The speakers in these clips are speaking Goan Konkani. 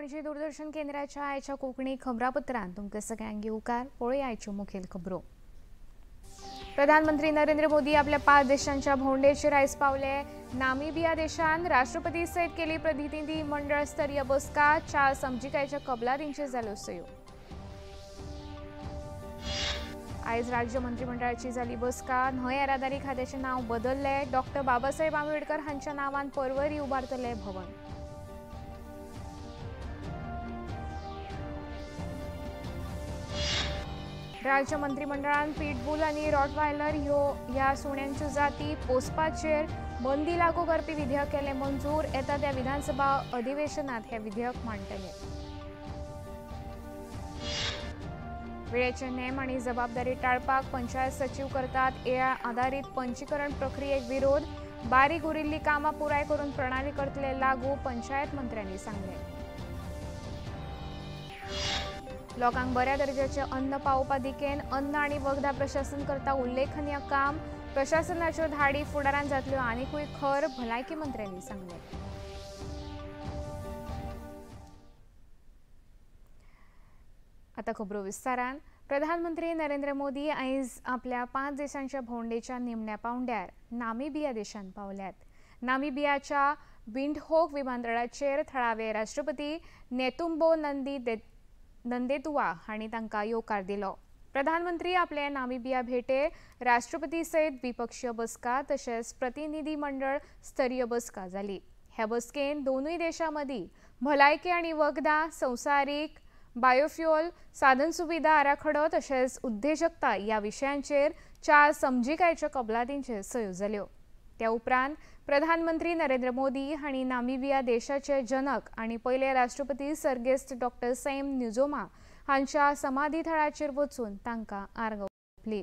पणजी दूरदर्शन केंद्राच्या आयच्या कोंकणी खबरापत्रांत तुमकां सगळ्यांक येवकार. पळोवया आयच्यो मुखेल खबरो. प्रधानमंत्री नरेंद्र मोदी आपल्या 5 देशांच्या भोंवडेचेर आयज पावले. नामिबिया देशान राष्ट्रपती सयत केली प्रतिनिधी मंडळ स्तरीय बसका. 4 समजिकायच्या कबलातींचेर जाल्यो सयो. आयज राज्य मंत्रिमंडळाची जाली बसका. न्हंय येरादारी खात्याचें नांव बदललें. डॉक्टर बाबासाहेब आंबेडकर हांच्या नांवान पर्वरी उबारतले भवन. राज्य मंत्रिमंडळान पिटबुल आनी रॉटवायलर ह्या सुण्यांच्यो जाती पोसपाचेर बंदी लागू करपी विधेयक केलें मंजूर. येता त्या विधानसभा अधिवेशनात हे विधेयक मांडटले. वेळेचे नेम आनी जबाबदारी टाळपाक पंचायत सचीव करतात एआय आदारीत पंचीकरण प्रक्रियेक विरोध. बारीक उरिल्ली कामां पुराय करून प्रणाली करतले लागू, पंचायत मंत्र्यांनी सांगलें. लोकांक बऱ्या दर्जाचे अन्न पावोवपा दिकेन अन्न आनी वखदां प्रशासन करता उल्लेखनीय काम. प्रशासनाच्यो धाडी फुडारान जातल्यो आनिकूय खर, भलायकी मंत्र्यांनी सांगलें. आतां खबरो विस्तारान. प्रधानमंत्री नरेंद्र मोदी आयज आपल्या 5 देशांच्या भोंवडेच्या निमण्या पावंड्यार नामिबिया देशांत पावल्यात. नामिबियाच्या विंडहोक विमानतळाचेर थळावे राष्ट्रपती नेतुंबो नंदेतुआ हांणी तांकां येवकार दिलो. प्रधानमंत्री आपले नामिबिया भेटे राष्ट्रपती सयत द्विपक्षीय बसका तशेंच प्रतिनिधी मंडळ स्तरीय बसका जाली. ह्या बसकेन दोनूय देशां मदीं भलायकी आनी वखदां, संवसारीक बायोफ्युअल, साधनसुविधा आराखडो तशेंच उद्देजकता ह्या विशयांचेर 4 समजिकायच्या कबलातींचेर सयो जाल्यो. त्या उपरांत प्रधानमंत्री नरेंद्र मोदी हांणी नामिबिया देशाचे जनक आनी पयले राष्ट्रपती सर्गेस्त डॉक्टर सॅम न्युजोमा हांच्या समाधी थळाचेर वचून तांकां आर्गां ओंपली.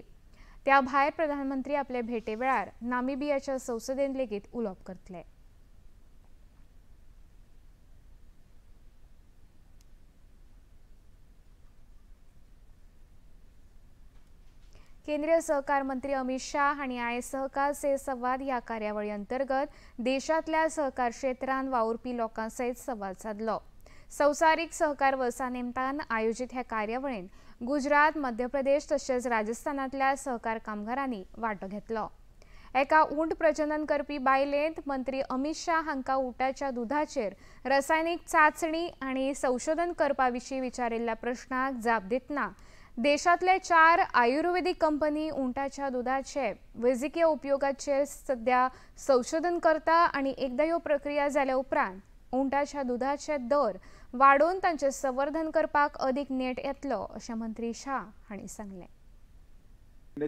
त्या भायर प्रधानमंत्री आपले भेटे वेळार नामिबियाच्या संसदेंत लेगीत उलोवप करतले. केंद्रीय सहकार मंत्री अमित शाह हांणी आयज सहकार से संवाद ह्या कार्यावळी अंतर्गत देशांतल्या सहकार क्षेत्रांत वावुरपी लोकां सयत संवाद सादलो. संवसारीक सहकार वर्सा निमतान आयोजीत ह्या कार्यावळींत गुजरात, मध्य प्रदेश तशेंच राजस्थानांतल्या सहकार कामगारांनी वांटो घेतलो. एका उंट प्रजनन करपी बायलेंत मंत्री अमित शाह हांकां उंटाच्या दुदाचेर रसायनीक चांचणी आनी संशोधन करपा विशीं विचारिल्ल्या प्रश्नाक जाप दितना देशांतले 4 आयुर्वेदीक कंपनी उंटाच्या दुदाचे वैजकीय उपयोगाचेर सध्या संशोधन करता आनी एकदां ह्यो प्रक्रिया जाल्या उपरांत उंटाच्या दुदाचे दर वाडोवन तांचे संवर्धन करपाक अदीक नेट येतलो अशें मंत्री शाह हांणी सांगलें.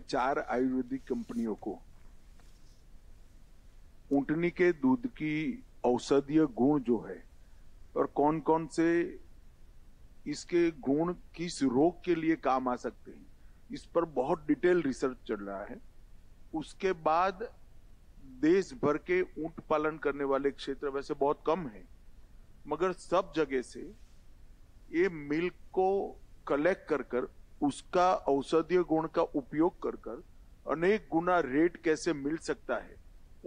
4 आयुर्वेदिक कंपनियों को ऊंटनी के दूध की औषधीय गुण जो है और कौन कौन से इसके गुण किस रोग के लिए काम आ सकते हैं, इस पर बहुत डिटेल रिसर्च चल रहा है. उसके बाद देश भर के ऊंट पालन करने वाले क्षेत्र वैसे बहुत कम है, मगर सब जगह से ये मिल्क को कलेक्ट कर कर उसका औषधीय गुण का उपयोग कर कर अनेक गुना रेट कैसे मिल सकता है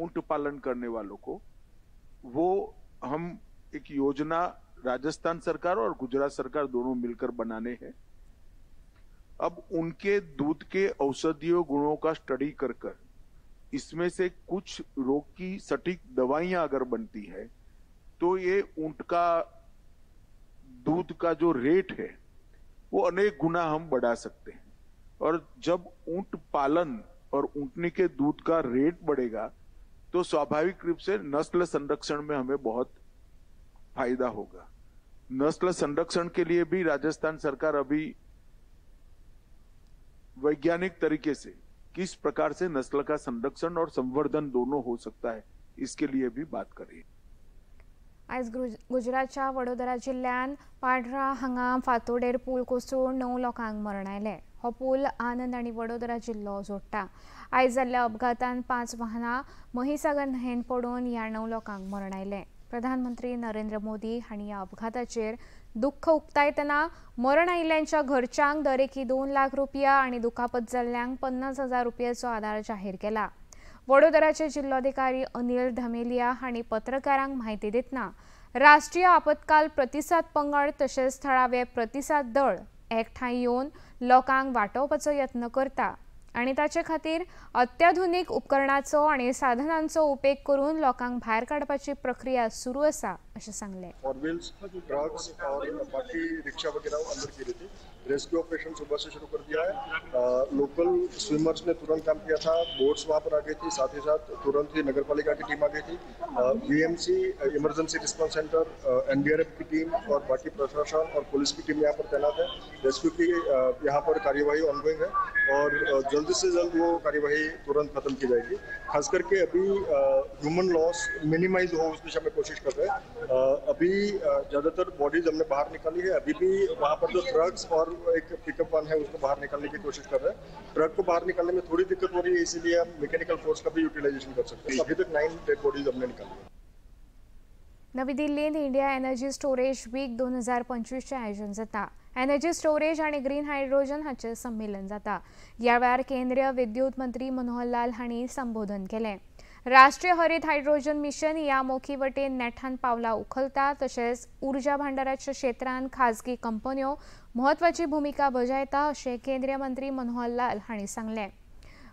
ऊंट पालन करने वालों को, वो हम एक योजना राजस्थान सरकार और गुजरात सरकार दोनों मिलकर बनाने हैं. अब उनके दूध के औषधीय गुणों का स्टडी कर कर इसमें से कुछ रोग की सटीक दवाइयां अगर बनती है तो ये ऊंट का दूध का जो रेट है वो अनेक गुना हम बढ़ा सकते हैं. और जब ऊंट पालन और ऊंटनी के दूध का रेट बढ़ेगा तो स्वाभाविक रूप से नस्ल संरक्षण में हमें बहुत फायदा होगा. नस्ल संरक्षण के लिए भी राजस्थान सरकार अभी वैज्ञानिक तरीके से किस प्रकार से नस्ल का संरक्षण और संवर्धन दोनों हो सकता है, इसके लिए भी बात करें. आयज गुजरातच्या वडोदरा जिल्ल्यांत पाड्रा हांगा फातोडेर पूल कोसळून 9 लोकांक मरण आयलें. हो पूल आनंद आनी वडोदरा जिल्लो जोडटा. आयज जाल्ल्या अपघातान 5 वाहनां महिसागर न्हंयेन पडून ह्या 9 लोकांक मरण आयलें. प्रधानमंत्री नरेंद्र मोदी हांणी ह्या अपघाताचेर दुख्ख उक्तायतना मरण आयिल्ल्यांच्या घरच्यांक दरेकी 2 लाख रुपया आनी दुखापत जाल्ल्यांक 50,000 रुपयाचो आदार जाहीर केला. वडोदराचे जिल्लोधिकारी अनिल धमेलिया हांणी पत्रकारांक म्हायती दितना राष्ट्रीय आपत्काल प्रतिसाद पंगड तशेंच थळावे प्रतिसाद दळ एकठांय येवन लोकांक वाटोवपाचो यत्न करता आनी ताचे खातीर अत्याधुनीक उपकरणाचो आनी साधनांचो उपेग करून लोकांक भायर काडपाची प्रक्रिया सुरू आसा अशें सांगलें। फोर व्हील्स, ट्रक्स और बाकी रिक्शा वगैरह अंदर गिरे थे। रेस्क्यू ऑपरेशन सुबह से शुरू कर दिया है। लोकल स्विमर्स ने तुरंत काम किया था, बोट्स वहाँ पर आ गई थी, साथ ही साथ तुरंत ही नगर पालिका की टीम आ गई थी। BMC, emergency response centre, NDRF की टीम और बाकी प्रशासन और पुलिस की टीम यहाँ पर तैनात है। रेस्क्यू की यहाँ पर कार्यवाही ऑनगोइंग है और जल्द से जल्द वो कार्यवाही तुरंत खत्म की जाएगी। खास करके अभी ह्यूमन लॉस मिनिमाइज हो उस दिशा में कोशिश कर रहे हैं। अभी ज़्यादातर बॉडीज हमने बाहर निकाली है। अभी भी वहाँ पर जो ट्रक्स और एक पिकअप वैन है उसको बाहर निकालने की कोशिश कर रहे हैं। ट्रक को बाहर निकालने में थोड़ी दिक्कत हो रही है, इसीलिए हम मैकेनिकल फोर्स का भी यूटिलाइजेशन कर सकते हैं। अभी तक 9 डेड बॉडीज हमने निकाली। नवी दिल्लीत इंडिया एनर्जी स्टोरेज वीक 2025 आयोजन जाता। एनर्जी स्टोरेज आनी ग्रीन हायड्रोजन हाचें संमेलन जाता। ह्या वेळार केंद्रीय विद्युत मंत्री मनोहर लाल हांणी संबोधन केलें। राष्ट्रीय हरित हायड्रोजन मिशन ह्या मोखी वटेन नेटान पावलां उखलता तशेंच ऊर्जा भांडाराच्या क्षेत्रांत खाजगी कंपन्यो म्हत्वाची भुमिका बजायता अशें केंद्रीय मंत्री मनोहर लाल हांणी सांगलें।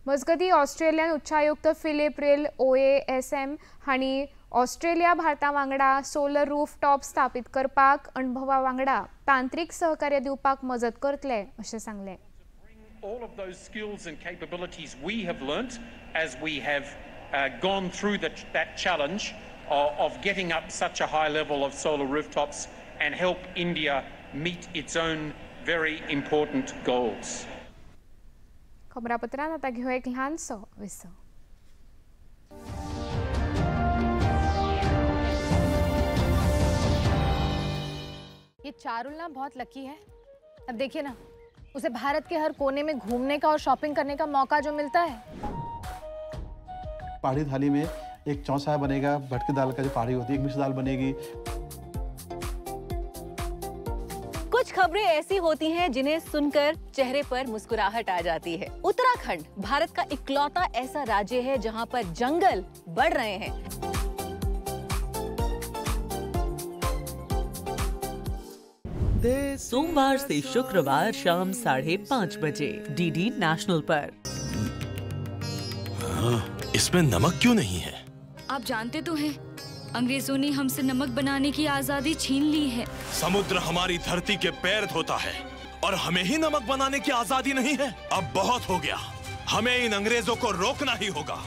मजगतीं ऑस्ट्रेलियन उच्चायुक्त फिलिप रिल OASM हांणी ऑस्ट्रेलिया भारता वांगडा सोलर रूफ टॉप स्थापित करपाक अणभवा वांगडा तांत्रिक सहकार्य दिवपाक मजत करतले अशें सांगलें। All of those skills and capabilities we have learnt as we have gone through that challenge of getting up such a high level of solar rooftops and help India meet its own very important goals. खबरापत्रांत आता घेऊ एक ल्हानसो विसव। ये चारुल ना बहुत लकी है। अब देखिए ना, उसे भारत के हर कोने में घूमने का और शॉपिंग करने का मौका जो मिलता है। पहाड़ी थाली में एक चौसा बनेगा, भटकी दाल का जो पहाड़ी होती है, एक मिक्स दाल बनेगी। कुछ खबरें ऐसी होती हैं जिन्हें सुनकर चेहरे पर मुस्कुराहट आ जाती है। उत्तराखंड भारत का इकलौता ऐसा राज्य है जहां पर जंगल बढ़ रहे हैं। सोमवार से शुक्रवार शाम 5:30 बजे डीडी नेशनल पर। हाँ, इसमें नमक क्यों नहीं है? आप जानते तो हैं, अंग्रेजों ने हमसे नमक बनाने की आजादी छीन ली है। समुद्र हमारी धरती के पैर धोता है और हमें ही नमक बनाने की आजादी नहीं है। अब बहुत हो गया, हमें इन अंग्रेजों को रोकना ही होगा।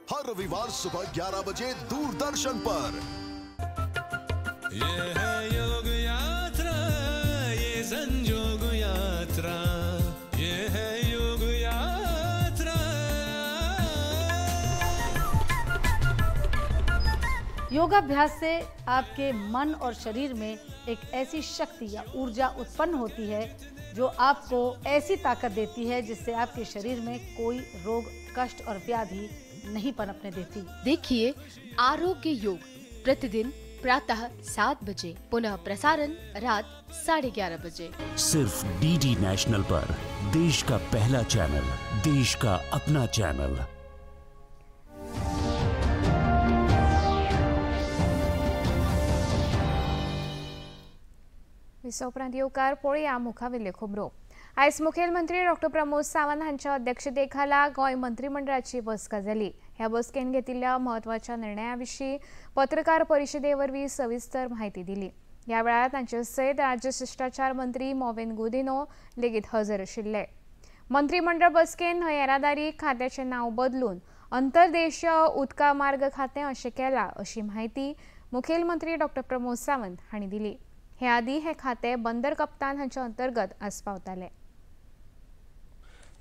हर रविवार सुबह 11 बजे दूरदर्शन पर। ये है योग यात्रा, ये संजोग यात्रा, ये है योग यात्रा। योगाभ्यास से आपके मन और शरीर में एक ऐसी शक्ति या ऊर्जा उत्पन्न होती है जो आपको ऐसी ताकत देती है जिससे आपके शरीर में कोई रोग, कष्ट और व्याधि नहीं पनपने देती। देखिए आरोग्य योग प्रतिदिन प्रातः 7 बजे, पुनः प्रसारण रात 11:30 बजे, सिर्फ डीडी नेशनल पर। देश का पहला चैनल, देश का अपना चैनल। विसवपरांत येवकार पळया मुखावेल्यो खबरो। आयज मुखेलमंत्री डॉक्टर प्रमोद सावंत हांच्या अध्यक्षतेखाला गोंय मंत्रिमंडळाची बसका जाली। ह्या बसकेन घेतिल्ल्या म्हत्वाच्या निर्णया विशीं पत्रकार परिशदे वरवीं सविस्तर म्हायती दिली। ह्या वेळार तांचे सयत राज्य शिश्टाचार मंत्री मॉविन गुदिन्हो लेगीत हजर आशिल्ले। मंत्रिमंडळ बसकेन न्हंय येरादारी खात्याचें नांव बदलून अंतर्देशीय उदका मार्ग खातें अशें केलां अशी म्हायती मुखेलमंत्री डॉक्टर प्रमोद सावंत हांणी दिली। हे आदी हे खाते बंदर कप्तान हांच्या अंतर्गत आस्पावताले।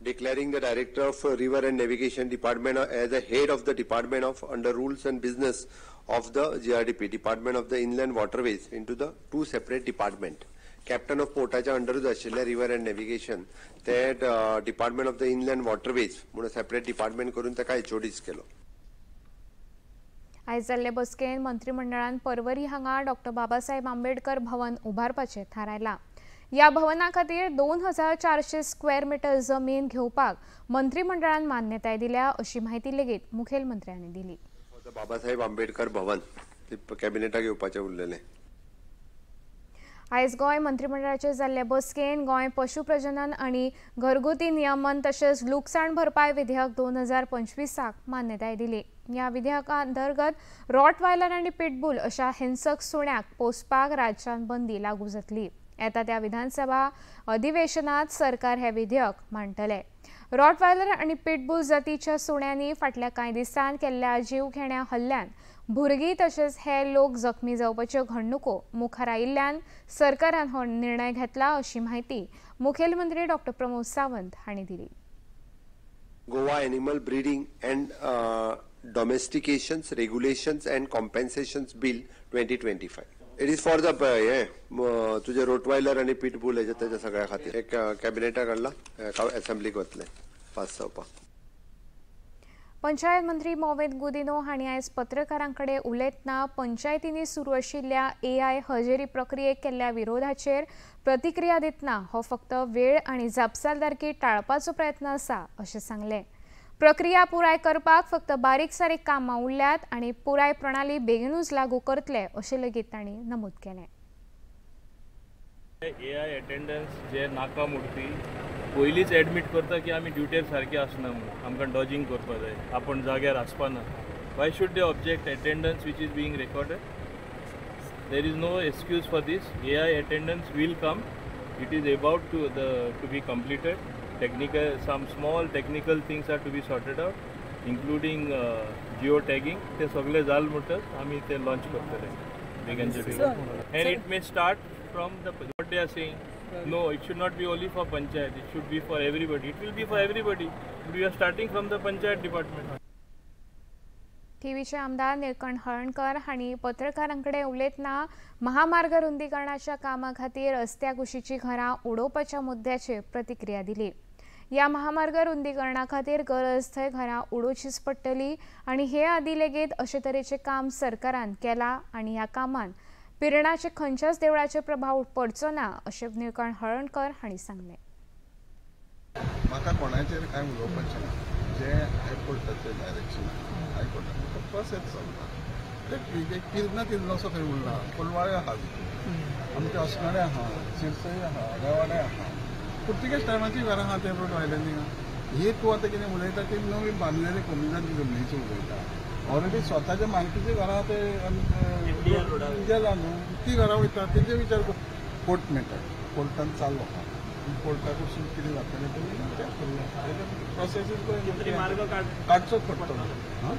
Declaring the Director of River and Navigation Department as a head of the Department of under Rules and Business of the GRDP, Department of the Inland Waterways, into the two separate department. Captain of Portaच्या अंडरूच आशिल्ले River and Navigation ते Department of the Inland Waterways म्हणून सेपरेट डिपार्टमेंट करून ताका HODs केलो। आयज जाल्ले बसकेन मंत्रिमंडळान परवरी हांगा डॉक्टर बाबासाहेब आंबेडकर भवन उबारपाचें थारायलां. ह्या भवना खातीर 2400 स्क्वेअर मिटर जमीन घेवपाक मंत्रिमंडळान मान्यताय दिल्या अशी म्हायती लेगीत मुखेलमंत्र्यांनी दिली. बाबासाहेब आंबेडकर भवन कॅबिनेटाक येवपाचें उरलेलें. आयज गोंय मंत्रिमंडळाचे जाल्ले बसकेन गोंय पशु प्रजनन आनी घरगुती नियमन तशेंच लुकसाण भरपाय विधेयक 2025 मान्यताय दिली. ह्या विधेयका अंतर्गत रॉटवायलर आनी पिटबूल अशा हिंसक सुण्याक पोसपाक राज्यांत बंदी लागू जातली. येता त्या विधानसभा अधिवेशनात सरकार हे विधेयक मांडटले. रॉटवायलर आनी पिटबूल जातीच्या सुण्यांनी फाटल्या कांय दिसांत केल्ल्या जीवघेण्या हल्ल्यान भुरगीं तशेंच हे लोक जखमी जावपाच्यो घडणुको मुखार आयिल्ल्यान सरकारान हो निर्णय घेतला अशी म्हायती मुखेलमंत्री डॉक्टर प्रमोद सावंत हांणी दिली. Goa animal breeding and domestications regulations and compensations bill 2025. It is for the हे तुझे रोटवायलर आनी पिटबूल हेजे तेच्या सगळ्या खातीर एक कॅबिनेटाक हाडला, असेंब्लीक वतले पास जावपाक. पंचायत मंत्री मोवेद गुदिनो हांणी आयज पत्रकारां कडेन उलयतना पंचायतींनी सुरू आशिल्ल्या एआय हजेरी प्रक्रियेक केल्ल्या विरोधाचेर प्रतिक्रिया दितना हो फक्त वेळ आनी जापसालदारकी टाळपाचो प्रयत्न आसा अशें सांगलें. प्रक्रिया पुराय करपाक फक्त बारीक सारीक कामां उरल्यात आनी पुराय प्रणाली बेगीनूच लागू करतले अशें लेगीत तांणी नमूद केलें. एआय अटेंडन्स जे नाका मोडपी पयलींच एडमीट करता की आमी ड्युटेर सारके आसना म्हणून, आमकां डॉजिंग करपा जाय, आपूण जाग्यार आसपाना. Why should they object attendance which is being recorded? There is no excuse for this. AI attendance will come. It is about to be completed. Technical, some small technical things are to be sorted out, including geo tagging. ते सगळे जाल म्हणटच आमी ते लॉन्च करतले बेगीनच्या बेगीन. And it may start from the what they are saying. No, it should not be only for panchayat, it should be for everybody. It will be for everybody. But we are starting from the panchayat department. टीव्हीचे आमदार निळकंठ हळणकर हांणी पत्रकारां कडेन उलयतना महामार्ग रुंदीकरणाच्या कामा खातीर रस्त्या कुशीची घरां उडोवपाच्या मुद्द्याचेर प्रतिक्रिया दिली. ह्या महामार्ग रुंदीकरणा खातीर गरज थंय घरां उडोवचीच पडटली आनी हे आदीं लेगीत अशे तरेचें काम सरकारान केलां आनी ह्या कामान पिरणाचे खंयच्याच देवळाचे प्रभाव पडचो ना अशें निळकंठ हळणकर हांणी सांगलें. म्हाका कोणाचेर कांय उलोवपाचें ना. जें हायकोर्टाचें डायरेक्शन हायकोर्टान तो प्रोसेस चलता. पिर्ना तितलोसो खंय उरला, कोलवाळे आहा, आमचे अस्नोडें आहा, शिरसय आहा, रेवाडे आहा, पुर्तुगेज टायमाची घरां आहा ते रोड वायल्यान. हे तूं आतां कितें उलयता ते नवी बांदलेले कोमुनिदाद जमनीची उलयता. ऑलरेडी स्वताच्या मालकीची घरां ते गेला न्हू, ती घरां वयता तेजे विचार कर. कोर्ट मेळटा, कोर्टान चालू आहा, कोर्टा कडसून कितें जातलें तें विचार करुया. प्रोसेस काडचोच पडटलो.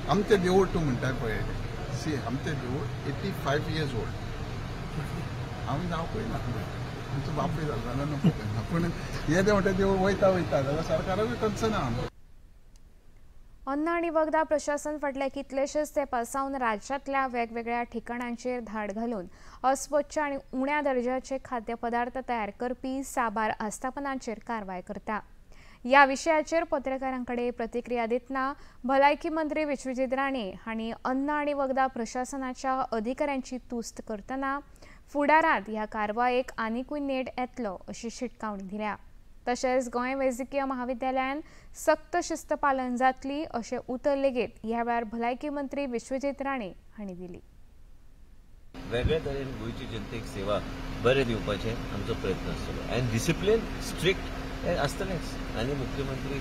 आमचें देवूळ तूं म्हणटा पळय, सी आमचें देवूळ 85 इयर्स ओल्ड. हांव जावपूय ना, आमचो बापूय जालो जाल्यार नको पळयना, पूण हें तें म्हणटा देवूळ वयता वयता जाल्यार सरकाराकूय कन्सर्न आहा. अन्न आनी वखदां प्रशासन फाटल्या कितलेशेच तेंपा सावन राज्यांतल्या वेगवेगळ्या ठिकाणांचेर धाड घालून अस्वच्छ आनी उण्या दर्जाचे खाद्यपदार्थ तयार करपी साबार आस्थापनांचेर कारवाय करता. ह्या विशयाचेर पत्रकारां कडेन प्रतिक्रिया दितना भलायकी मंत्री विश्वजीत राणे हांणी अन्न आनी वखदां प्रशासनाच्या अधिकाऱ्यांची तुस्त करतना फुडारांत ह्या कारवायेक आनिकूय नेट येतलो अशी शिटकावणी दिल्या. तशेंच गोंय वैजकीय महाविद्यालयान सक्त शिस्त पालन जातली अशें उतर लेगीत ह्या वेळार भलायकी मंत्री विश्वजीत राणे हांणी दिली. वेगळ्या तरेन गोंयची जनतेक सेवा बरें दिवपाचें आमचो प्रयत्न आसतलो आनी डिसिप्लीन स्ट्रिक्ट हें आसतलेंच. आनी मुख्यमंत्री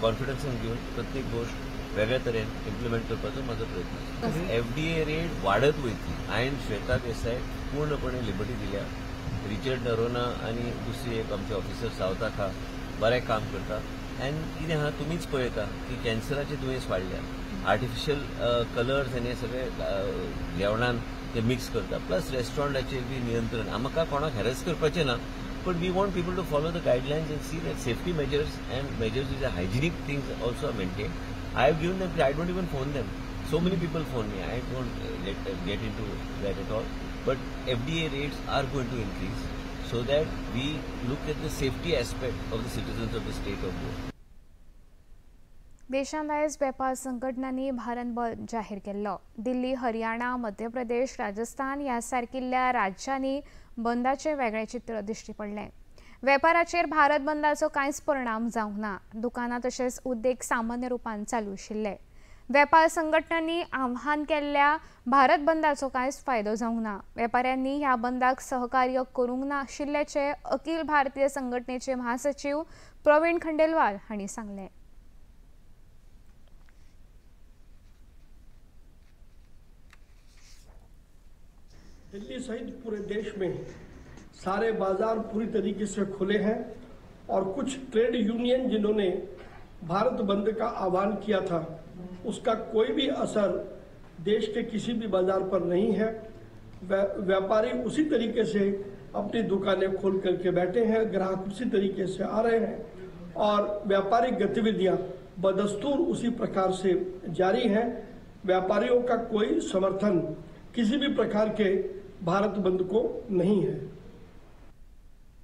कॉन्फिडन्सान घेवन प्रत्येक गोश्ट वेगळ्या तरेन इम्प्लिमेंट करपाचो म्हाजो प्रयत्न आसतलो. एफडीए रेट वाडत वयतली. हांवें श्वेता देसाय पूर्णपणे लिबर्टी दिल्या. रिचर्ड नरोना आनी दुसरी एक आमचे ऑफिसर सावथ आहा, बरें काम करता. आनी कितें आहा तुमीच पळयता की कॅन्सराचे दुयेंस वाडल्या, आर्टिफिशियल कलर्स आनी हे सगळे जेवणान ते मिक्स करता, प्लस रेस्टॉरंटाचेर बी नियंत्रण. आमकां कोणाक हॅरस करपाचें ना, but we want people to follow the guidelines and see that safety measures and measures which are hygienic things also are maintained. I have given them, I don't even phone them. So many people phone me. I don't get into that at all. But FDA rates are going to increase so that we look at the safety aspect of the citizens of the state of Goa. देशांत आयज वेपार संघटनांनी भारत बंद जाहीर केल्लो. दिल्ली, हरियाणा, मध्य प्रदेश, राजस्थान ह्या सारकिल्ल्या राज्यांनी बंदाचें वेगळें चित्र दिश्टी पडलें. वेपाराचेर भारत बंदाचो कांयच परिणाम जावंक ना. दुकानां तशेंच उद्देग सामान्य रुपान चालू आशिल्ले. वेपार संघटनांनी आव्हान केल्ल्या भारत बंदाचो कांयच फायदो जावंक ना. वेपाऱ्यांनी ह्या बंदाक सहकार्य करूंक नाशिल्ल्याचें अखिल भारतीय संघटनेचे महासचीव प्रवीण खंडेलवाल हांणी सांगलें. दिल्ली सहित पूरे देश में सारे बाजार पूरी तरीके से खुले हैं और कुछ ट्रेड यूनियन जिन्होंने भारत बंद का आह्वान किया था उसका कोई भी असर देश के किसी भी बाजार पर नहीं है। व्यापारी उसी तरीके से अपनी दुकानें खोल करके बैठे हैं, ग्राहक उसी तरीके से आ रहे हैं और व्यापारिक गतिविधियां बदस्तूर उसी प्रकार से जारी हैं। व्यापारियों का कोई समर्थन किसी भी प्रकार के भारत बंद को नहीं है।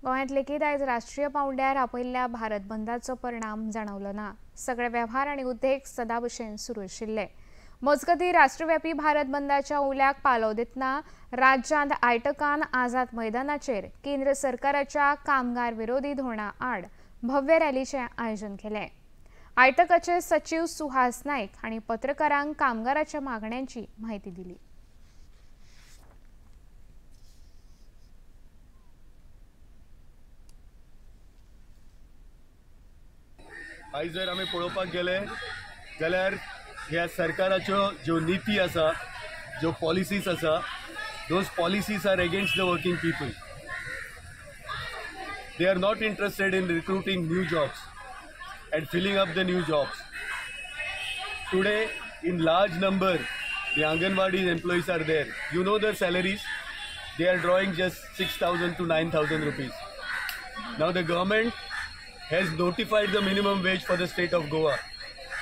गोंयांत लेगीत आयज राष्ट्रीय पांवड्यार आपयल्ल्या भारत बंदाचो परिणाम जाणवलो ना. सगळे वेव्हार आनी उद्देग सदां भशेन सुरू आशिल्ले. मजगतीं राष्ट्रव्यापी भारत बंदाच्या उल्याक पालव दितना राज्यांत आयटकान आझाद मैदानाचेर केंद्र सरकाराच्या कामगार विरोधी धोरणा आड भव्य रॅलीचें आयोजन केलें. आयटकाचे सचीव सुहास नायक हांणी पत्रकारांक कामगाराच्या मागण्यांची म्हायती दिली. आयज जर आमी पळोवपाक गेले जाल्यार ह्या सरकाराच्यो ज्यो नीती आसा, ज्यो पॉलिसीज आसा, those policies are against the working people. They are not interested in recruiting new jobs and filling up the new jobs. Today in large number the anganwadi employees are there. You know their salaries, they are drawing just 6,000 to 9,000 rupees. Now the government has notified the minimum wage for the state of Goa,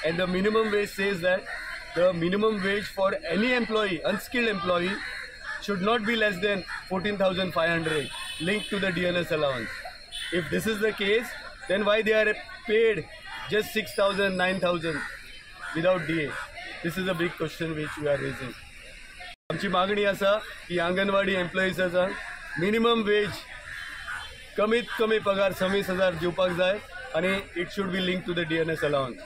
and the minimum wage says that the minimum wage for any employee, unskilled employee, should not be less than 14,500 linked to the DNS allowance. If this is the case, then why they are paid just 6,000, 9,000 without DA? This is a big question which we are raising. आमची मागणी आसा की आंगणवाडी एम्प्लॉईज आसा मिनिमम वेज कमीत कमी पगार 26,000 दिवपाक जाय आनी it should be link to the DNS allowance.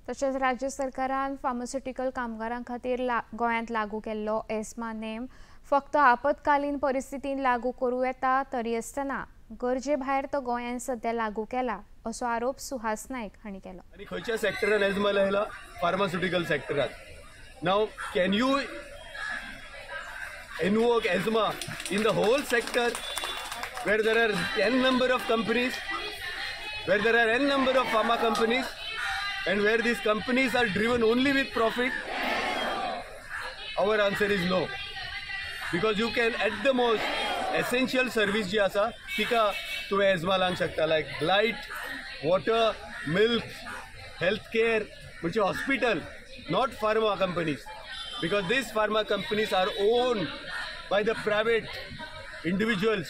तशेंच राज्य सरकारान फार्मास्युटिकल कामगारां खातीर गोंयांत लागू केल्लो एस्मा नेम फक्त आपत्कालीन परिस्थितीन लागू करूं येता, तरी आसतना गरजे भायर तो गोंयांत सध्या लागू केला असो आरोप सुहास नायक हांणी केलो. आनी खंयच्या सेक्टरान एस्मा लायला? Pharmaceutical सेक्टरान. Now can you invoke ESMA in the whole sector where there are n number of companies, where there are n number of pharma companies, and where these companies are driven only with profit? Our answer is no. Because you can at the most essential service ji asa tika tuve ESMA lang shakta, like light, water, milk, healthcare, which is hospital, not pharma companies. Because these pharma companies are owned by the private individuals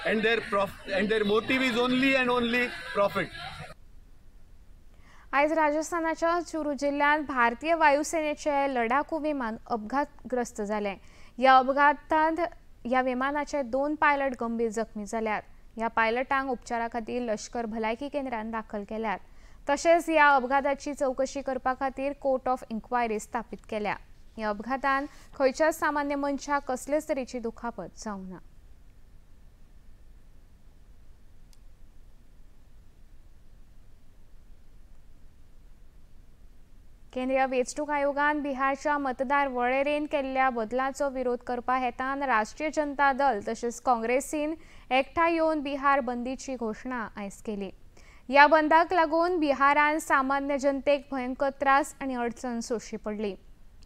and their motive is only and only profit. आयज राजस्थानाच्या चुरू जिल्ह्यांत भारतीय वायुसेनेचे लडाकू विमान अपघातग्रस्त जालें. ह्या अपघातांत ह्या विमानाचे 2 पायलट गंभीर जखमी जाल्यात. ह्या पायलटांक उपचारा खातीर लश्कर भलायकी केंद्रांत दाखल केल्यात. तशेंच ह्या अपघाताची चवकशी करपा खातीर कोर्ट ऑफ इन्क्वायरी स्थापीत केल्या. ह्या अपघातान खंयच्याच सामान्य मनशाक कसलेच तरेची दुखापत जावंक ना. केंद्रीय वेंचणूक आयोगान बिहारच्या मतदार वळेरेन केल्ल्या बदलाचो विरोध करपा हेतान राष्ट्रीय जनता दल तशेंच काँग्रेसीन एकठांय येवन बिहार बंदीची घोशणा आयज केली. ह्या बंदाक लागून बिहारान सामान्य जनतेक भयंकर त्रास आनी अडचण सोंसची पडली.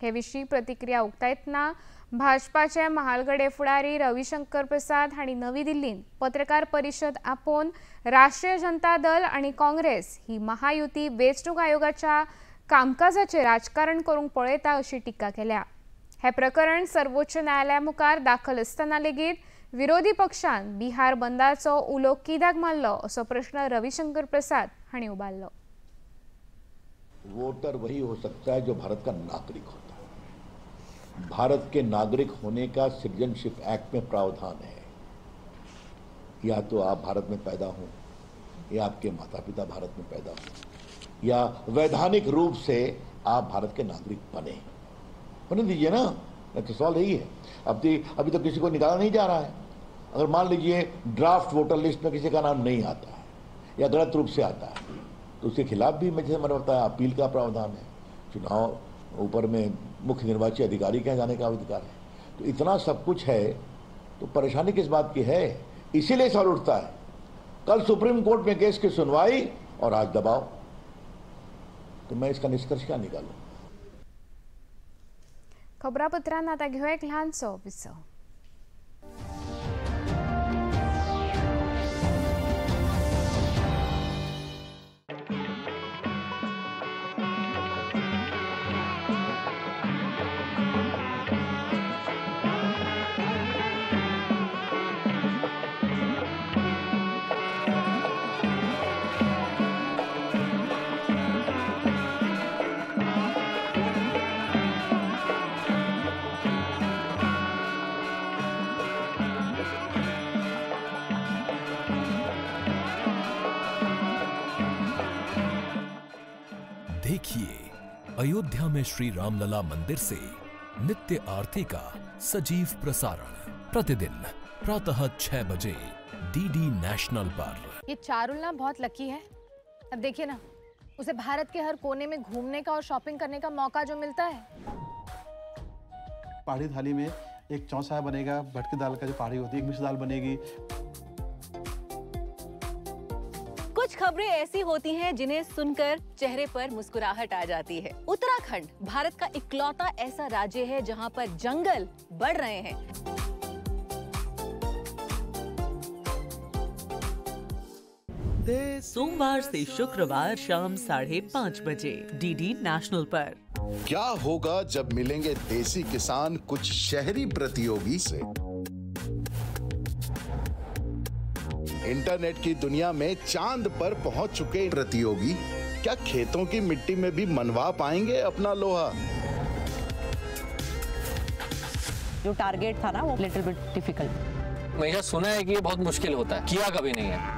हे विशीं प्रतिक्रिया उक्तायतना भाजपाचे महालगडे फुडारी रविशंकर प्रसाद हांणी नवी दिल्लींत पत्रकार परिशद आपोवन राष्ट्रीय जनता दल आनी काँग्रेस ही महायुती वेंचणूक आयोगाच्या कामकाजाचे राजकारण करूंक पळयता अशी टिका केल्या. हे प्रकरण सर्वोच्च न्यायालया मुखार दाखल आसतना लेगीत विरोधी पक्षान बिहार बंदाचो उलो कित्याक मारलो असो प्रश्न रविशंकर प्रसाद हांणी उबारलो. वोटर वही हो सकता है जो भारत का नागरिक होता है। भारत के नागरिक होने का सिटीजनशिप एक्ट में प्रावधान है। या तो आप भारत में पैदा हों, या आपके माता पिता भारत में पैदा हों, या वैधानिक रूप से आप भारत के नागरिक बने। होने दीजिए ना, तो सवाल यही है। अभी तो किसी को निकाला नहीं जा रहा है। अगर मान लीजिए ड्राफ्ट वोटर लिस्ट में किसी का नाम नहीं आता है या गलत रूप से आता है, तो उसके खिलाफ भी मैं जैसे मैंने बताया अपील का प्रावधान है, चुनाव ऊपर में मुख्य निर्वाची अधिकारी के जाने का अधिकार है। तो इतना सब कुछ है, तो परेशानी किस बात की है? इसीलिए सवाल उठता है। कल सुप्रीम कोर्ट में केस की सुनवाई और आज दबाव, तो मैं इसका निष्कर्ष क्या निकालूं? खबरापत्रांत आतां घेवया एक ल्हानसो विसव। देखिए अयोध्या में श्री रामलला मंदिर से नित्य आरती का सजीव प्रसारण प्रतिदिन प्रातः 6 बजे डीडी नेशनल पर। ये चारुल ना बहुत लकी है। अब देखिए ना, उसे भारत के हर कोने में घूमने का और शॉपिंग करने का मौका जो मिलता है। पहाड़ी थाली में एक चौसा बनेगा, भटकी दाल का जो पहाड़ी होती है, एक मिक्स दाल बनेगी। कुछ खबरें ऐसी होती हैं जिन्हें सुनकर चेहरे पर मुस्कुराहट आ जाती है। उत्तराखंड भारत का इकलौता ऐसा राज्य है जहां पर जंगल बढ़ रहे हैं। सोमवार से शुक्रवार शाम 5:30 बजे डीडी नेशनल पर। क्या होगा जब मिलेंगे देसी किसान कुछ शहरी प्रतियोगी से? इंटरनेट की दुनिया में चांद पर पहुंच चुके प्रतियोगी क्या खेतों की मिट्टी में भी मनवा पाएंगे अपना लोहा? जो टारगेट था ना वो लिटिल बिट डिफिकल्ट। हमेशा सुना है कि ये बहुत मुश्किल होता है, किया कभी नहीं है,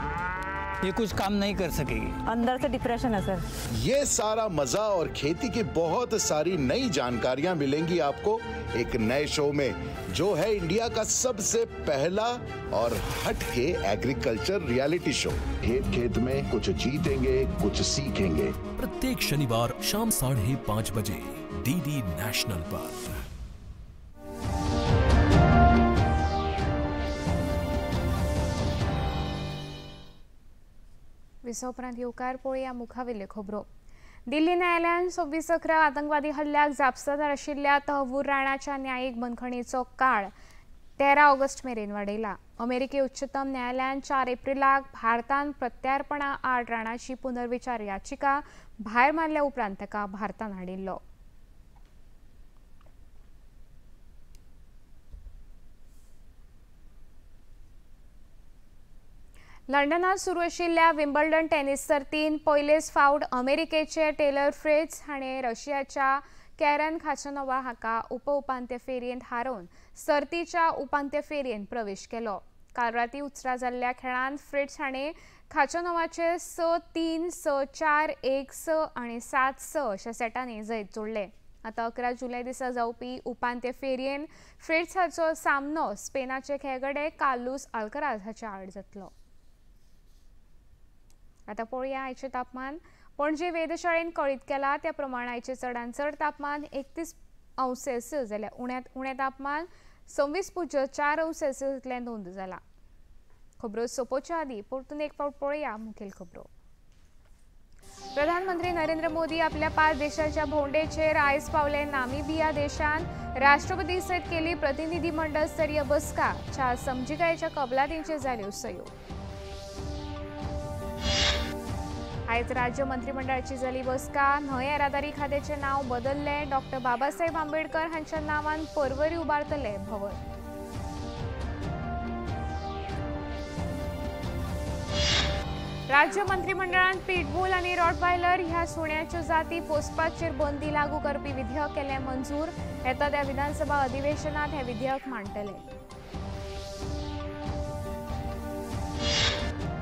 ये कुछ काम नहीं कर सकेगी। अंदर से डिप्रेशन है सर। ये सारा मजा और खेती की बहुत सारी नई जानकारियां मिलेंगी आपको एक नए शो में, जो है इंडिया का सबसे पहला और हटके एग्रीकल्चर रियलिटी शो। खेत खेत में कुछ जीतेंगे कुछ सीखेंगे। प्रत्येक शनिवार शाम 5:30 बजे डीडी नेशनल पर। विसव उपरांत येवकार पळोवया मुखावेल्यो खबरो। दिल्ली न्यायालयान 26/11 आतंकवादी हल्ल्याक जापसालदार आशिल्ल्या तहवूर राणाच्या न्यायीक बंदखणीचो काळ 13 ऑगस्ट मेरेन वाडयला। अमेरिके उच्चतम न्यायालयान 4 एप्रिलाक भारतान प्रत्यार्पणा आड राणाची पुनर्विचार याचिका भायर मारल्या उपरांत ताका भारतान हाडिल्लो। लंडनात सुरू आशिल्ल्या विम्बल्डन टेनिस सर्तीन पयलेच फावट अमेरिकेचे टेलर फ्रिट्ज हाणें रशियाच्या कॅरन खाचनोवा हाका उप उपांत्य फेरयेंत हारोवन सर्तीच्या उपांत्य फेरयेंत प्रवेश केलो। काल राती उसरां जाल्ल्या खेळांत फ्रिट्ज हाणें खाचनोवाचे 6-3, 6-4, 1-6 आनी 7-6 अशा सेटांनी जैत जोडलें। आतां 11 जुलय दिसा जावपी उपांत्य फेरयेंत फ्रिट्ज हाचो सामनो स्पेनाचे खेळगडे कार्लुस अल्कराज हाच्या आड जातलो। आतां पळोवया आयचें तापमान। पणजे वेधशाळेन कळीत केला त्या प्रमाण आयचें चडांत चड तापमान 31 अंश सेल्सियस जाल्यार उण्यांत उणें तापमान 26.4 अंश सेल्सियस इतलें नोंद जालां। खबरो सोंपोवच्या आदीं परतून एक फावट पळोवया मुखेल खबरो। प्रधानमंत्री नरेंद्र मोदी आपल्या 5 देशांच्या भोंवडेचेर आयज पावले। नामिबिया देशान राष्ट्रपती सयत केली प्रतिनिधी मंडळ स्तरीय बसका। 4 समजिकायेच्या कबलातींचेर जाल्यो सयो। आयज राज्य मंत्रिमंडळाची जाली बसका। न्हंय येरादारी खात्याचें नांव बदललें। डॉक्टर बाबासाहेब आंबेडकर हांच्या नांवान पर्वरी उबारतले भवन। राज्य मंत्रिमंडळान पिटबूल आनी रॉटवायलर ह्या सुण्याच्यो जाती पोसपाचेर बंदी लागू करपी विधेयक केलें मंजूर. येता त्या विधानसभा अधिवेशनात हें विधेयक मांडटले.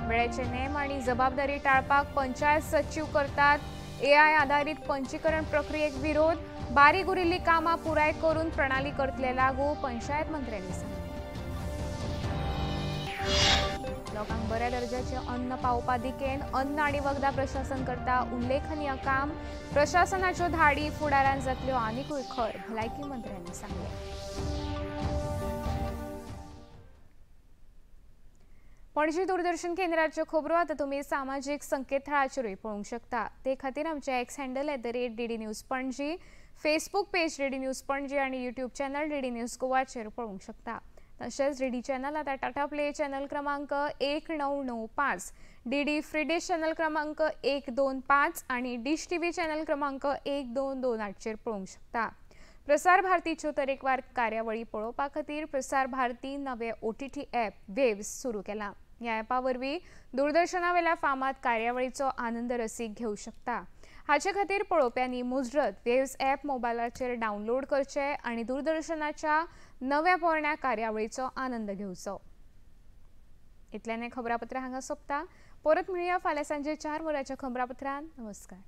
वेळेचे नेम आनी जबाबदारी टाळपाक पंचायत सचीव करतात एआय आधारित पंचीकरण प्रक्रियेक विरोध. बारीक उरिल्ली कामां पुराय करून प्रणाली करतले लागू, पंचायत मंत्र्यांनी सांगलें. लोकांक बऱ्या दर्जाचें अन्न पावोवपा दिकेन अन्न आनी वखदां प्रशासन करता उल्लेखनीय काम. प्रशासनाच्यो धाडी फुडारान जातल्यो आनिकूय खर, भलायकी मंत्र्यांनी सांगलें. पणजी दूरदर्शन केंद्राच्यो खबरो आतां तुमी सामाजीक संकेतथळाचेरूय पळोवंक शकता. ते खातीर आमचें X handle @DD News Panaji, Facebook page DD News Panaji आनी यूट्यूब चॅनल डीडी न्यूज गोवाचेर पळोवंक शकता. तशेंच डीडी चॅनल आतां टाटा प्ले चॅनल क्रमांक 1995, डीडी फ्री डिश चॅनल क्रमांक 125 आनी डिश टीव्ही चॅनल क्रमांक 1228चेर पळोवंक शकता. प्रसार भारतीच्यो तरेकवार कार्यावळी पळोवपा खातीर प्रसार भारती नवे OTT app वेव्स सुरू केला. ह्या ॲपा वरवीं दूरदर्शनावेल्या फामाद कार्यावळीचो आनंद रसीक घेवं शकता. हाचे खातीर पळोवप्यांनी मुजरत वेव्स ॲप मोबायलाचेर डावनलोड करचे आनी दूरदर्शनाच्या नव्या पोरण्या कार्यावळीचो आनंद घेवचो. इतल्यान खबरापत्र हांगा सोंपता. परत मेळया फाल्यां सांजे 4 वरांच्या खबरापत्रान. नमस्कार.